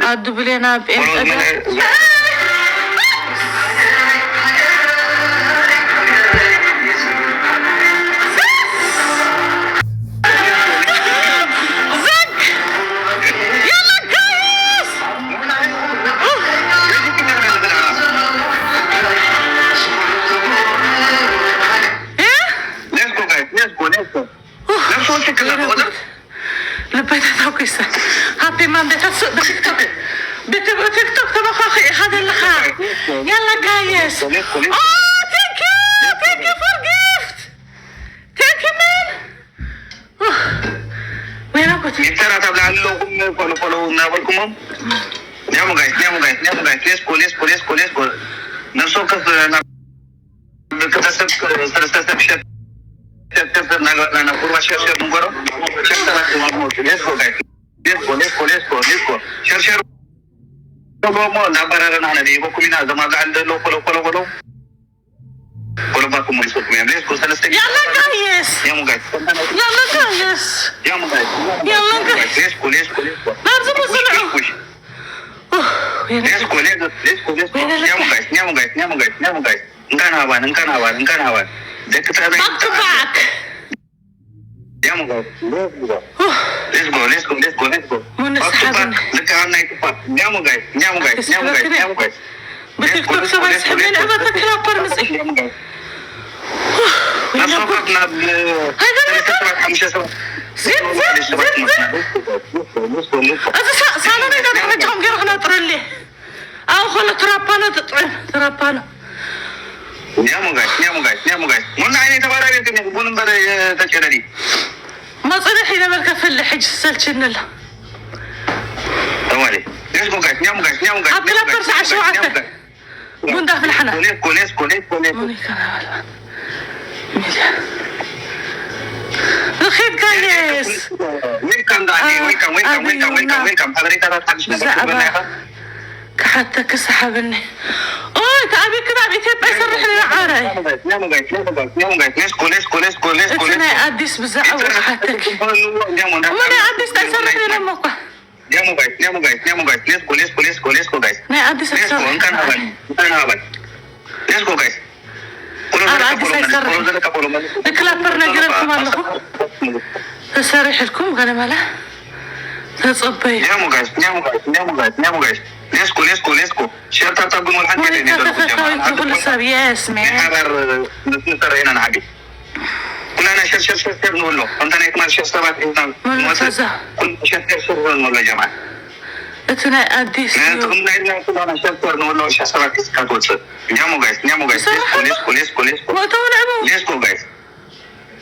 ኣዱ ብሌና ጴንጠ ዶ? ልበይ ተታኩሰ። ሃፒ ማንዴ ተስእ ብቲክቶክ፣ ብቲ-፣ ብቲክቶክ ተመኻኺ ኢኻ ዘለኻ። ያላ ጋየስ። ኦ፣ thank you, thank you for gift. Thank you, man. ኡፍ፣ ወይና ኮቲ። ይተራ ታብላ ኣለኹም፣ ፎሎ ፎሎ እናበልኩሞም። ኒያሙ ጋይስ፣ ኒያሙ ጋይስ፣ ኒያሙ ጋይስ፣ ሌስኮ፣ ሌስኮ፣ ሌስኮ፣ ሌስኮ። ነፍሲ ወከፍ ናብ ክልተ ሰብ፣ ሰለስተ ሰብ ሸር፣ ሸር፣ ሸር፣ ሸር እናገበርና ናብ ጉርባ ሸር፣ ሸር ንገሮ። ሸር ሰባት ይሞቱ። ሌስኮ ጋይስ፣ ሌስኮ፣ ሌስኮ፣ ሌስኮ፣ ሌስኮ። ሸር፣ ሸር። ሞ፣ ሞ፣ እናበራረና ነደ ይበኩም ኢና። እዞም ኣብ ላዕሊ ዘለዉ ኮሎ፣ ኮሎ፣ ኮሎ። ኮሎ ባኩም መልሶኩም እዮም። ሌስኮ፣ ሰለስተ ያላ ጋይስ። ኒያሙ ጋይስ። ያላ ጋይስ። ኒያሙ ጋይስ። ያላ ጋይስ። ሌስኮ፣ ሌስኮ፣ ሌስኮ። ናብዚ ብዙ ንዑ። ኡፍ፣ ወይኔ። ሌስኮ፣ ሌስኮ፣ ሌስኮ፣ ሌስኮ። ወይኔ። ኒያሙ ጋይስ፣ ኒያሙ ጋይስ፣ ኒያሙ ጋይስ፣ ኒያሙ ጋይስ። እንካን ሃባን፣ እንካን ሃባን፣ እንካን ሃባን። ደቂ ተባይ ባክ ቱ ባክ። ኒያሙ ጋይስ፣ ሌስኮ። ኡፍ። ሌስኮ፣ ሌስኮ፣ ሌስኮ፣ ሌስኮ። ሙንስ ባክ ቱ ባክ። ሓብን። ልክ ኣብ ናይ ቱፓክ። ኒያሙ ጋይስ፣ ኒያሙ ጋይስ፣ ኒያሙ ጋይስ፣ ኒያሙ ጋይስ። ብቲክቶክ ሰባት ስሕብን እባ ተክላፐር ምጽእ። ናብ ሶፋት ናብ ሰለስተ ሰባት፣ ሓሙሽተ ሰባት። ዝም፣ ዝም፣ ዝም፣ ዝም። እዚ ሳ-፣ ሳሎን ኢና ድሕሪ ጃም ገይረ ክነጥረሊ። ኣብ ኸሎ ትራፓኖ ትጥዕም፣ ትራፓኖ። ኒያሙ ጋይስ፣ ኒያሙ ጋይስ፣ ኒያሙ ጋይስ። ሙና ዓይነይ ተባራቤት ግን ቡን እምበር ተጨለሊ። መጽንሕ ይነበልከ ፍልሕ ሕጂ ሰልችኒ ኣሎ። ተዋሊ። ሌስኮ ጋይስ፣ ኒያሙ ጋይስ፣ ኒያሙ ጋይስ፣ ኣብ ኒያሙ ክለብ ጋይስ፣ ፐርሳ ኒያሙ ጋይስ፣ ዓሰርተ ኒያሙ ጋይስ። ቡንዳ ፍልሓና። ሌስኮ፣ ሌስኮ፣ ሌስኮ፣ ሌስኮ። ሞኒካ ናበል። ሚልያ። ንኺድ ጋይስ። ዌልካም ዳኒ፣ አ፣ ዌልካም፣ ዌልካም፣ ዌልካም፣ ኣበይ ዌልካም፣ ኢና? ዌልካም። ሓበሬታታት ሓድሽ ነገር ብዛዕባ ክትህበና ኢኻ? ክሓተኪ ሰሓብኒ። ኦይ፣ ተኣቢክን ኣብ ኢትዮጵያ ይሰርሕ ነይሩ ዓረይ። ኒያሙ ጋይስ፣ ኒያሙ ጋይስ፣ ኒያሙ ጋይስ፣ ኒያሙ ጋይስ። ሌስኮ፣ ሌስኮ፣ ሌስኮ፣ ሌስኮ፣ እቲ ሌስኮ። ናይ ኣዲስ ብዛዕባ ኢንተርነት ክሓተኪ። ተጠቂምኩ ኣለዎ፣ ኒያሙ፣ ኒያሙ፣ እሞ ናይ ኣዲስ እንታይ ይሰርሕ ነይሩ እሞ እኳ? ኒያሙ ጋይስ፣ ኒያሙ ጋይስ፣ ኒያሙ ጋይስ። ሌስኮ፣ ሌስኮ፣ ሌስኮ፣ ሌስኮ ጋይስ። ናይ ኣዲስ ሌስኮ፣ ኣይሰርሕን። እንካን ሃባን፣ እንካን ሃባን። ሌስኮ ጋይስ። ኩሎ ኣብ ዘለካ ኣዲስ ፎሎ መልስ፣ ኣይሰርሕን። ኩሎ ዘለካ ፎሎ መልስ። ንክላፐር ነጊረልኩም ኣለኹ። ተሰሪሕልኩም ገለ መለ ተጸበዩ። ኒያሙ ጋይስ፣ ኒያሙ ጋይስ፣ ኒያሙ ጋይስ፣ ኒያሙ ጋይስ። ሌስኮ፣ ሌስኮ፣ ሌስኮ። ሸር ታብታብ ግን ወላ ሓንቲ ሞኒካ የለን፣ የለን፣ ተፈታዊት የለን። ዝኹሉ ሰብ፣ የስ፣ ማን። ናይ ሓባር ንሰርሕ ኢና ንዓቢ። ኩላና ሸር ሸር ሸር ሸር ንብሎ። ከምታ ናይ ትማል ሸር ሰባት ሒዝና መን ንወጽእ። ፈዛ? ኩሉ ሸር ሸር ሸር ንብሎ ጀማዓ። እቲ ናይ ኣዲስ ነቲ እዩ። ክንዳ ኢልና ኩላና ሸር ሸር ንብሎ ሸር ሰባት ሒዝካ ትወጽእ። ኒያሙ ጋይስ፣ ኒያሙ ጋይስ። ይሰርሕ ሌስኮ፣ ኣሎ? ሌስኮ፣ ሌስኮ፣ ሌስኮ። ወእተው ንዕቡ። ሌስኮ ጋይስ።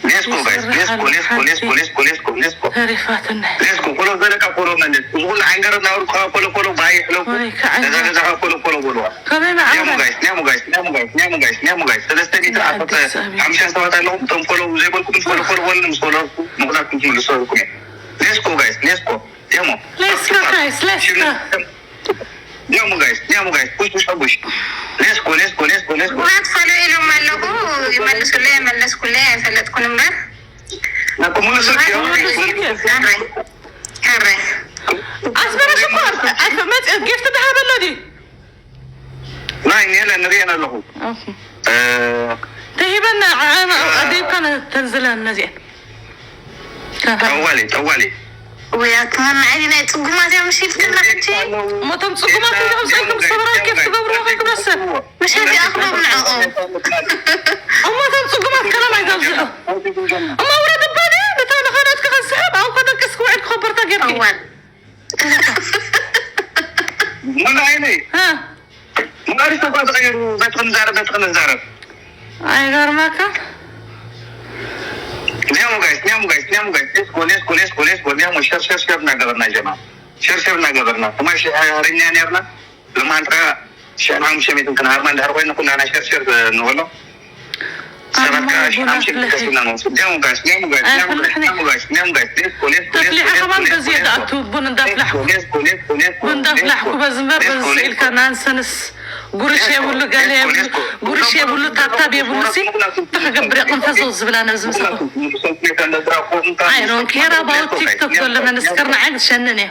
ሌስኮ ጋይስ። ሌስኮ፣ ይሰርሕ ኣሎ ሌስኮ፣ ሓንቲ። ሌስኮ፣ ሌስኮ፣ ሌስኮ፣ ሌስኮ። ተሪፋትኒ። ሌስኮ፣ ኮሎ ዘለካ ኮሎ መልስ። እዚ ኩሉ ዓይንገረብ ናብሩ ኮሎ፣ ኮሎ፣ ኮሎ፣ ባይ ይሕለኩ። ወይ ከዓ ነዛ ገዛ ኮሎ፣ ኮሎ፣ ኮሎ። ከመይ ኒያሙ መዓረይ? ጋይስ፣ ኒያሙ ጋይስ፣ ኒያሙ ጋይስ፣ ኒያሙ ጋይስ፣ ኒያሙ ጋይስ። ሰለስተ ሚእቲ ናይ ዓሰርተ ኣዲስ ኣበባ። ሓሙሽተ ሰባት ኣለኹም። እቶም ኮሎ ዘይበልኩም ምስ ኮሎ፣ ኮሎ በሉ፣ ምስ ኮሎ ምኽንያት ክትምልሱ ኣለኩም። ሌስኮ ጋይስ፣ ሌስኮ። ኒያሙ። ሌስኮ ጋይስ፣ ሌስኮ። ኒያሙ ጋይስ፣ ኒያሙ ጋይስ፣ ፑሽ፣ ፑሽ፣ ፑሽ። ሌስኮ፣ ሌስኮ፣ ሌስኮ፣ ሌስኮ። ብዙሓት ፎሎ ኢሎም ኣለኹ፣ ይመልሱለይ፣ የመለስኩለይ ኣይፈለጥኩን እምበር። ናኩ ሙሉ ስልክ እዮም። ኣረ፣ ኣረ። ኣስመራ ሽኮር፣ ኣፍ-፣ መጽ-፣ ጊፍት ደሃበሎ ድዩ? ናይ፣ የለን፣ ንሪኤን ኣለኹ። ኦኬ። እ፣ ተሂበና፣ ዓ-፣ ዓ-፣ እ፣ ኣዴብካ ነ-፣ ተንዝለን ነዚአን። ጠዋሊ፣ ጠዋሊ። ወይ ኣቱማ ንዓይኒ ናይ ጽጉማት እዮም ምሽ ኢልክና ሕጂ። እሞ እቶም ጽጉማት እዮም ኣብዚኦም ከም ሰበራ ኬፍ ትገብርዎ ከይትረስዕ። ምሽ እዚ ኣኽሎም ንዕኦም። እሞ እቶም ጽጉማት ከላም ኣይተብዝሑ። እሞ ውረድ እባ ድዩ? ነታ ንኻልኦትኪ ከዝስሕብ ኣብ ከደቅስ ክውዕል ክኸበርታ ጌርኪ። እዋን። ምን ዓይነይ? እ። መቃሪት እኳ ተቐይሩ፣ በትኺ ንዛረብ፣ በትኺ ንዛረብ። ኣይገርመካ? ኒያሙ ጋይስ፣ ኒያሙ ጋይስ፣ ኒያሙ ጋይስ። ሌስኮ፣ ሌስኮ፣ ሌስኮ፣ ሌስኮ። ኒያሙ ሸር፣ ሸር፣ ሸር እናገበርና ጀማ። ሸር፣ ሸር እናገበርና። ትማል ሺሕ ሃሪና ኔርና። ሎማዓንቲ ከዓ ሽሕን ሓሙሽተ ሚእትን ክንሃርማ እንድሕር ኮይና ኩላና ሸር፣ ሸር ንበሎ። ሰባት ኣማ ከኣ ቡና ሽሓም ሽግ ፍልሒ። ከሲብና ንወስድ። ኒያሙ ጋይስ፣ ኒያሙ ጋይስ፣ ኣይ፣ ኒያሙ ጋይስ፣ ፍልሕኒ። ኒያሙ ጋይስ፣ ኒያሙ ጋይስ። ሌስኮ፣ ሌስኮ፣ ሌስኮ፣ ተፍሊሐ ሌስኮ፣ ከማን ሌስኮ፣ በዚ ሌስኮ። የዳእቱ ቡን እንዳፍላሕኩ። ሌስኮ፣ ሌስኮ፣ ሌስኮ፣ በዚ እምበር ሌስኮ፣ በዚ ሌስኮ። ኢልካ ናንሰንስ ጉርሽ ሌስኮ፣ የብሉ፣ ገለ ሌስኮ፣ የብሉ። ሌስኮ። ጉርሽ የብሉ፣ ታብታብ የብሉ ሲ። እንታይ ክገብር እየ፣ ቅንፈዘው ዝብላ ነብዚ ምሳኹ። I don't care about ቲክቶክ ዘሎ መንስከር ንዓይ ዝሸንን እዩ።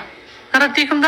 ተረዲእኩም ዶ?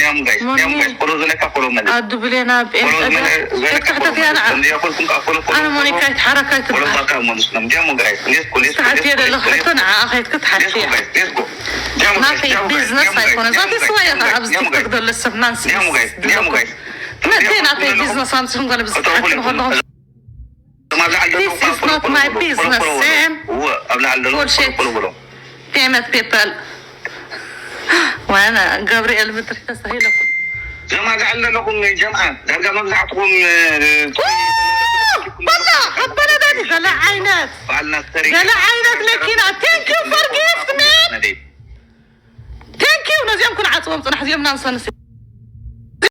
ዲያም ጋይስ ዲያም ጋይስ ኮሎ ዘለካ ኮሎ መለ ኣዱ ብሌና ጴንጠ ክትሕተት እያ ንዓ። ኣነ ሞኒካ ይትሓረካ ይትበሃል። ተሓትየ ዘለኹ ሕቶ ንዓኣ ከይድኩ ተሓትየ። ናተይ ቢዝነስ ኣይኮነ። ዛቲ ስዋ ኢኻ ኣብዚ ቲክቶክ ዘሎ ሰብ ናንስ መእተይ ናተይ ቢዝነስ ኣምፅኹም ገለ ብዝተሓትኑ ከለኹም This is not my business, Sam. Bullshit. Payment people. وانا جابرييل مدري تستاهلكم. ጀማ ዝዓለለኹም ጀምዓ ዳርጋ መብዛሕትኹም በላ ኣበለዳኒ ገለ ዓይነት ገለ ዓይነት መኪና thank you for gift man. Thank you ነዚኦም ክንዓፅዎም ፅናሕ እዚኦም ናንሰንስ